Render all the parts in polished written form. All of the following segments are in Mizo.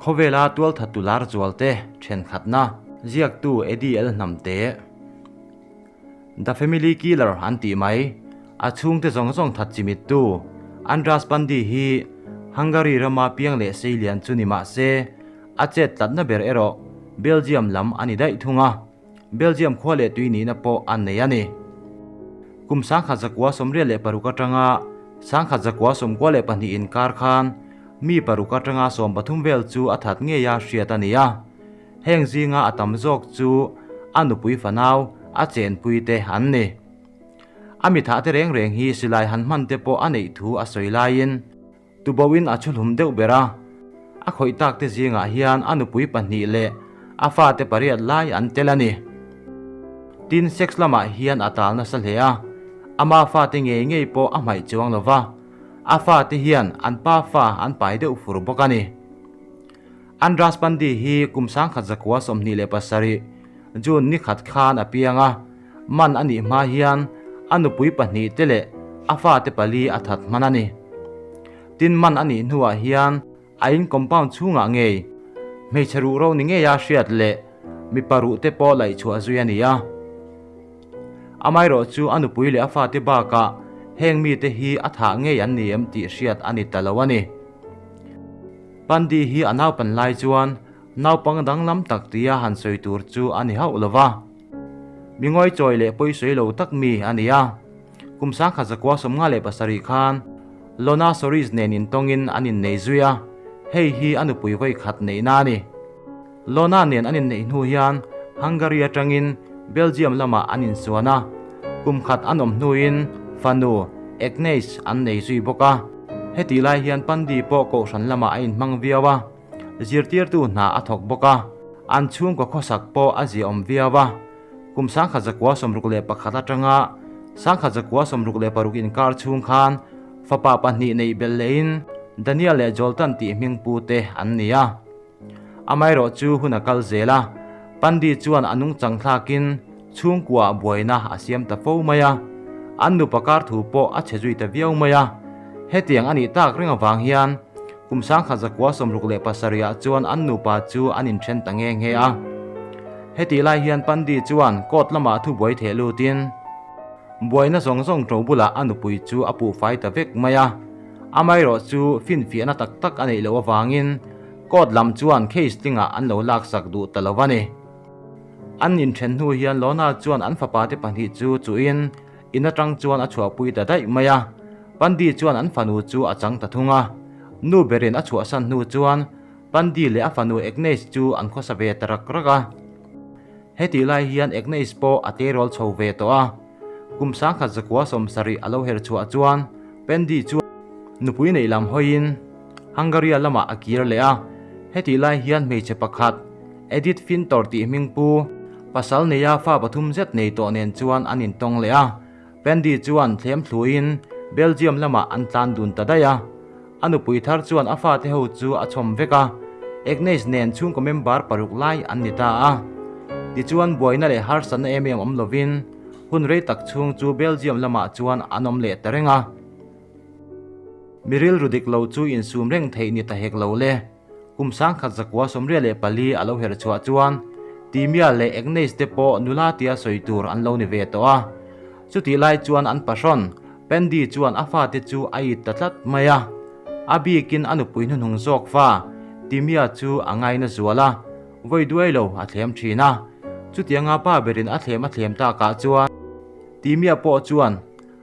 Khawvela tualthattu lar zualte thenkhatna ziaktu Eddie L Hnamte, The Family Killer an tih mai, a chhungte zawng zawng that chimittu Andras Pandi hi Hungary rama piang leh seilian chu ni mah se, a chet tlatna ber erawh Belgium lam a ni daih thung a, Belgium khua leh tui nihna pawh a nei a ni. Kum 1986 atanga 1992 inkar khan mi paruk atanga 13 vel chu a that ngei a hriat a ni a, heng zinga a tam zawk chu a nupui fanau a chenpui te an ni. A mithah te reng reng hi silai han hman te pawh a neih thu a sawi laiin, Tuboin a chhulhum deuh ber a, a khawih tak te zingah hian a nupui pahnih leh a fate pariat lai an tel a ni. Tin, sex lamah hian a tal nasa hle a, ama fate ngei ngei pawh a hmaih chuang lo va, a fate hian an pa fa an pai deuh fur bawk a ni. Andras Pandi hi kum 1927 June ni khat khan a piang a, man a nih hma hian a nupui pahnih te leh a fate pali a that hman a ni. Tin man a nih hnuah hian a in compound chhungah ngei hmeichhe ruh ro ni ngeia hriat leh mipa ruh te pawh laih chhuah zui a ni a. Amaherawh chu a nupui leh a fate bakah heng mite hi a thah ngei an ni em tih hriat a ni ta lo a ni. Pandi hi a naupan lai chuan naupang danglam tak tia han sawi tur chu a ni hauh lo va. Mi ngawichawi leh pawisawi lo tak mi a ni a. Kum 1957 khan Lona Soris nen intawngin an innei zui a, hei hi a nupui vawi khat neihna a ni. Lona nen an inneih hnu hian Hungary atangin Belgium lamah an insuan a, kum khat an awm hnuin fanu Agnes an nei zui bawk a. Hetih lai hian Pandi pawh kohhran lamah a inhmang viau a. Zirtirtu hna a thawk bawk a, an chhungkaw khawsak pawh a ziaawm viau a. Kum 1961 atanga 1966 inkar chhung khan fapa pahnih neih belh lehin Daniel leh Joltan tih hming pu te an ni a. Amaherawh chu hun a kal zel a, Pandi chuan a nungchang thlakin chhungkuaah buaina a siam ta fo mai a, an nupa kar thu pawh a chhe zui ta viau mai a. Hetiang a nih tak reng avang hian Kum 1967 ah chuan an nupa chu an inthen ta nghe nghe a. Hetih lai hian Pandi chuan court lamah thubuai theh lutin buaina zawng zawng to bulah a nupui chu a puhfai ta vek mai a. Amaherawh chu finfiahna tak tak a neih loh avangin court lam chuan case tlingah an lo laksak duh ta lo a ni. An inthen hnu hian Lona chuan an fapa te pahnih chu chuhin In atang chuan a chhuahpui ta daih mai a, Pandi chuan an fanu chu a chang ta thung a. Nu berin a chhuahsan hnu chuan Pandi leh a fanu Agnes chu an khawsa ve ta rak rak a. Hetih lai hian Agnes pawh a tleirawl chho ve tawh a. Kum 1970 a lo her chhuah chuan Pandi chuan nupui neih lam hawiin Hungaria lamah a kir leh a. Hetih lai hian hmeichhe pakhat Edith Fintor tih hming pu pasal neia fa pathum zet nei tawh nen chuan an intawng leh a. Pandy chuan thlem thluin Belgium lamah an tlan dun ta daih a. A nupui thar chuan a fate ho chu a chhawm vek a, Agnes nen chhungkaw member paruk lai an ni ta a. Tichuan buaina leh harsatna em em awm lovin hun rei tak chhung chu Belgium lamah chuan an awm leh ta reng a. Mi rilru dik lo chu insum reng theih ni ta hek lo le. Kum 1994 a lo her chhuah chuan Timia leh Agnes te pawh nula tia sawi tur an lo ni ve tawh a. Chutih lai chuan an pahrawn, Pandy chuan a fate chu a it ta tlat mai a. A bikin a nupui hnuhnung zawk fa, Timia chu a ngaina zual a, vawi duai lo a thlem thin a. Chutianga pa berin a thlem a thlem takah chuan Timia pawh chuan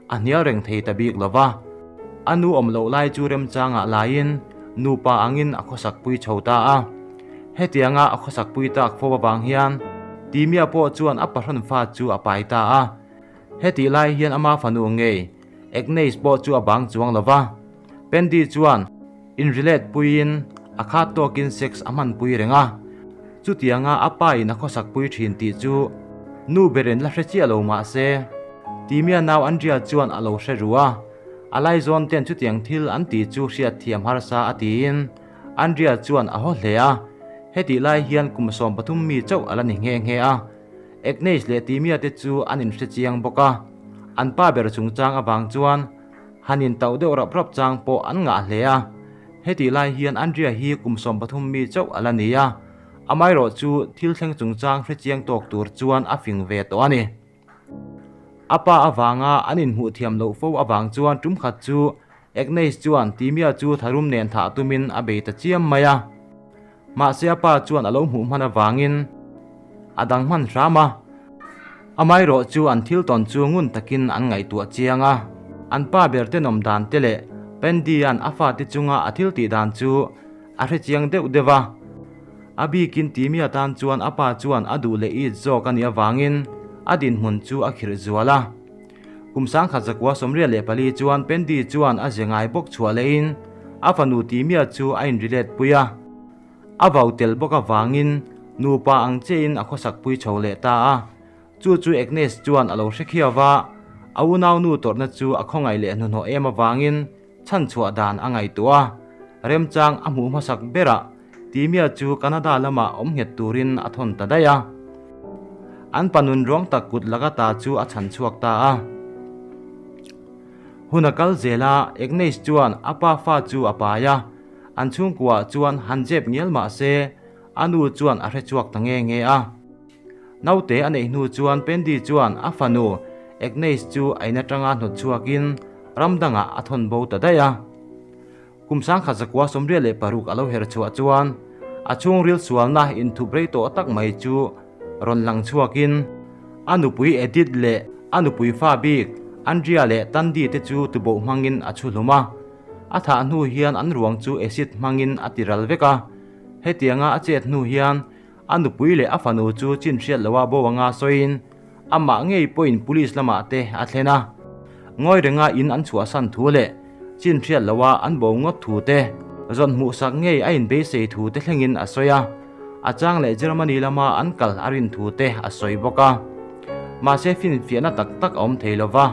A hnial reng thei ta bik lo va, a nu awm loh lai chu remchangah laiin nupa angin a khawsakpui chho ta a. Hetianga a khawsakpui tak fo avang hian Timia pawh chuan a pahrawn fa chu a pai ta a. Hetih lai hian ama fanu ngei Agnes pawh chu a bang chuang lo va. Pandy chuan inrilet puiin a khat tawkin sex a hmanpui reng a. Chutianga a pa in a khawsakpui thin tih chu nu berin la hre chiah lo mah se, Timia nau Andrea chuan a lo hre ru a, a laizawn ten chutiang thil an tih chu hriatthiam harsa a tiin Andrea chuan a haw hle a, hetih lai hian kum 13 mi chauh a la ni nghe nghe a. Agnes leh Timia te chu an inhre chiang bawk a, an pa ber chungchang avang chuan han intauh deuh rap rap chang pawh an ngah hle a. Hetih lai hian Andrea hi kum 13 mi chauh a la ni a, amaherawhchu thil thleng chungchang hrechiang tawk tur chuan a fing ve tawh a ni. A pa avanga an inhmuh thiam loh fo avang chuan tum khat chu Agnes chuan Timia chu tharum nen thah tumin a bei ta chiam mai a. Mahse a pa chuan a lo hmuh hman avangin a dang hman hram a. Amaherawh chu an thil tawn chu ngun takin an ngaihtuah chiang a. An pa ber tenawm dan te leh Pandy-a'n a fate chunga a thil tih dan chu a hre chiang deuh deuh a. A bikin Timia tan chuan a pa chuan a duh leh it zawk a nih avangin a dinhmun chu a khirh zual a. Kum 1984 chuan Pandy chuan a ze ngai bawk chhuah lehin a fanu Timia chu a inrilet pui a. A vau tel bawk avangin nupa ang chiahin a khawsak pui chho leh ta a. Chu chu Agnes chuan a lo hre khiau va, a unaunu tawrhna chu a khawngaih leh hnuhnawh em avangin chhan chhuah dan a ngaihtuah a. Remchang a hmuh hmasak berah Timia chu Canada lamah awm nghet turin a thawn ta daih a. An panun ruang tak kut laka ta chu a chhan chhuak ta a. Hun a kal zel a, Agnes chuan a pa fa chu a pai a. An chhungkuaah chuan han zep ngial mah se, a nu chuan a hre chhuak ta nge nge a. Naute a neih hnu chuan Pandy chuan a fanu Agnes chu a in atanga hnawt chhuakin ram dangah a thawn bo ta daih a. Kum 1986 a lo her chhuah chuan a chhungril sualna inthup rei tawh tak mai chu rawn lang chhuakin a nupui Edith leh a nupui fa bik Andrea leh Tandy te chu tuboh hmangin a chhu hlum a. A thah hnu hian an ruang chu acid hmangin a ti ral vek a. Hetianga a chet hnu hian a nupui leh a fanu chu chin hriat loha bo anga sawiin amah ngei pawhin police lamah te a thlen a. Ngawi renga in an chhuahsan thu leh chin hriat loha an bo ngawt thu te, zawn hmuhsak ngei a inbeisei thu te thlengin a sawi a. A chang leh Germany lama an kal a rin thu te a sawi bawk a. Mahse finfiahna tak tak a awm thei lova,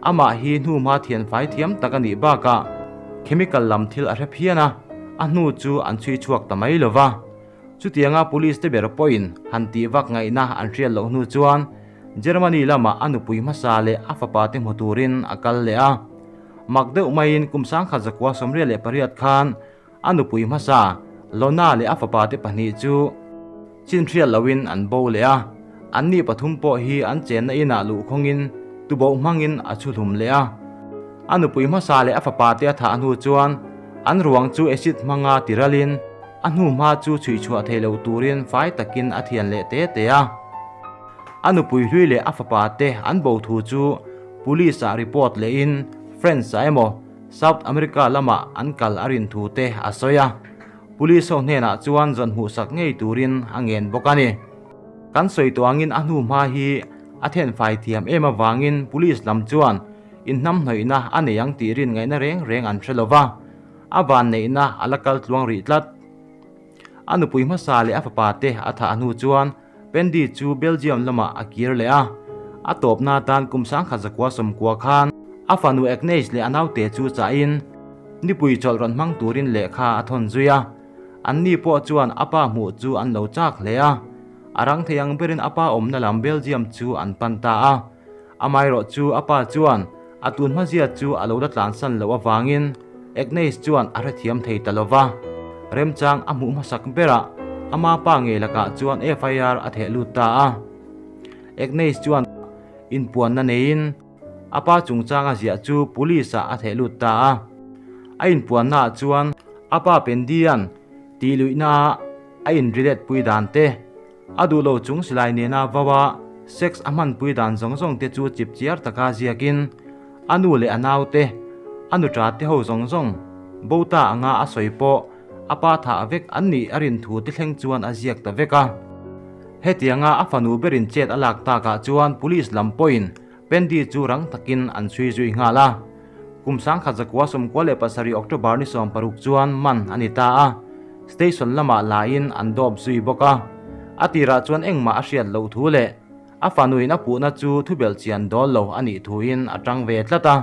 amah hi hnuhma thianfai thiam tak a nih bakah chemical lam thil a hre phian a, a hnu chu an chhui chhuak ta mai lova. Chutianga police te ber pawhin han tih vak ngaihna an hriat loh hnu chuan Germany lamah a nupui hmasa leh a fapa te hmu turin a kal leh a. Mak deuh maiin kum 1998 khan a nupui hmasa Lona leh a fapa te pahnih chu chin hriat lohin an bo leh a. An ni pathum pawh hi an chenna inah luh khawngin tuboh hmangin a chhu hlum leh a. A nupui hmasa leh a fapa te a thah hnu chuan an ruang chu acid hmanga tiralin a hnu hma chu chhui chhuah thei lo turin fai takin a thian leh te te a. A nupui hlui leh a fapa te an bo thu chu police ah report lehin France ah emaw South America lamah an kal a rin thu te a sawi a. Police ho hnenah chuan zawn hmuhsak ngei turin a ngen bawk a ni. Kan sawi tawh angin a hnu hma hi a thenfai thiam em avangin police lam chuan inhnam hnawihna a nei ang tih rin ngaihna reng reng an hre lova, a van neihna a la kal tluang rih tlat. A nupui hmasa leh a fapa te a thah hnu chuan Pandy chu Belgium lamah a kir leh a. A tawpna atan kum 1990 khan a fanu Agnes leh a naute chu chahin nipui chawlh rawn hmang turin lehkha a thawn zui a. An ni pawh chuan a pa hmuh chu an lo chak hle a. A rang thei ang berin a pa awmna lam Belgium chu an pan ta a. Amaherawh chu a pa chuan a tun hmazia chu a lo la tlansan loh avangin Agnes chuan a hrethiam thei ta lova. Remchang a hmuh hmasak berah ama pa ngei lakah chuan FIR a theh lut ta a. Agnes chuan inpuanna neiin a pa chungchang a ziah chu police ah a theh lut ta a. A inpuanna ah chuan a pa Pendian tih luihna ah a inrilet pui dan te, a duh lo chung silai nena vawa sex a hmanpui dan zawng zawng te chu chip chiar taka ziakin a nu leh a naute, a nuṭa te ho zawng zawng bo ta anga a sawi pawh a pa thah vek an nih a rin thu te thleng chuan a ziak ta vek a. Hetianga a fanu berin chet a lak takah chuan police lam pawhin Pandy chu rang takin an chhui zui nghal a. Kum 1997 October ni 16 chuan man a ni ta a. Station lamah lain an dawp zui bawk a. A tirah chuan engmah a hriat loh thu leh a fanuin a puhna chu thubelh chian dawl lo a nih thuin a tang ve tlat a.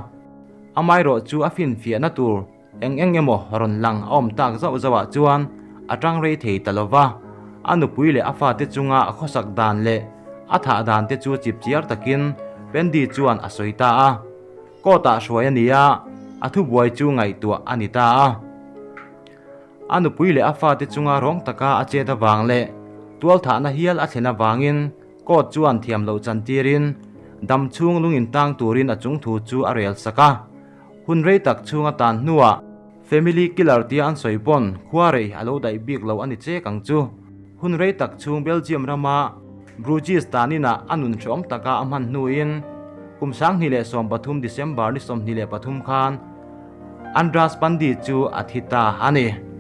Amaherawh chu a finfiahna tur eng eng emaw rawn lang a awm tak zauh zauhah chuan a tang rei thei ta lova. A nupui leh a fate chunga a khawsak dan leh a thah dan te chu chip chiar takin Pandy chuan a sawi ta a. Court ah hruai a ni a, a thubuai chu ngaihtuah a ni ta a. A nupui leh a fate chunga rawng taka a chet avang leh tualthahna hial a thlen avangin court chuan thiam loh chantirin dam chhung lungin tang turin a chung thu chu a rel sak a. Hun rei tak chhung a tan hnuah family killer tia an sawi pawn khuarei a lo daih bik lo a ni chek ang chu. Hun rei tak chhung Belgium rama Bruges taninah a nun hreawm taka a hman hnuin kum 2013 December ni 23 khan Andras Bundy chu a thi ta a ni.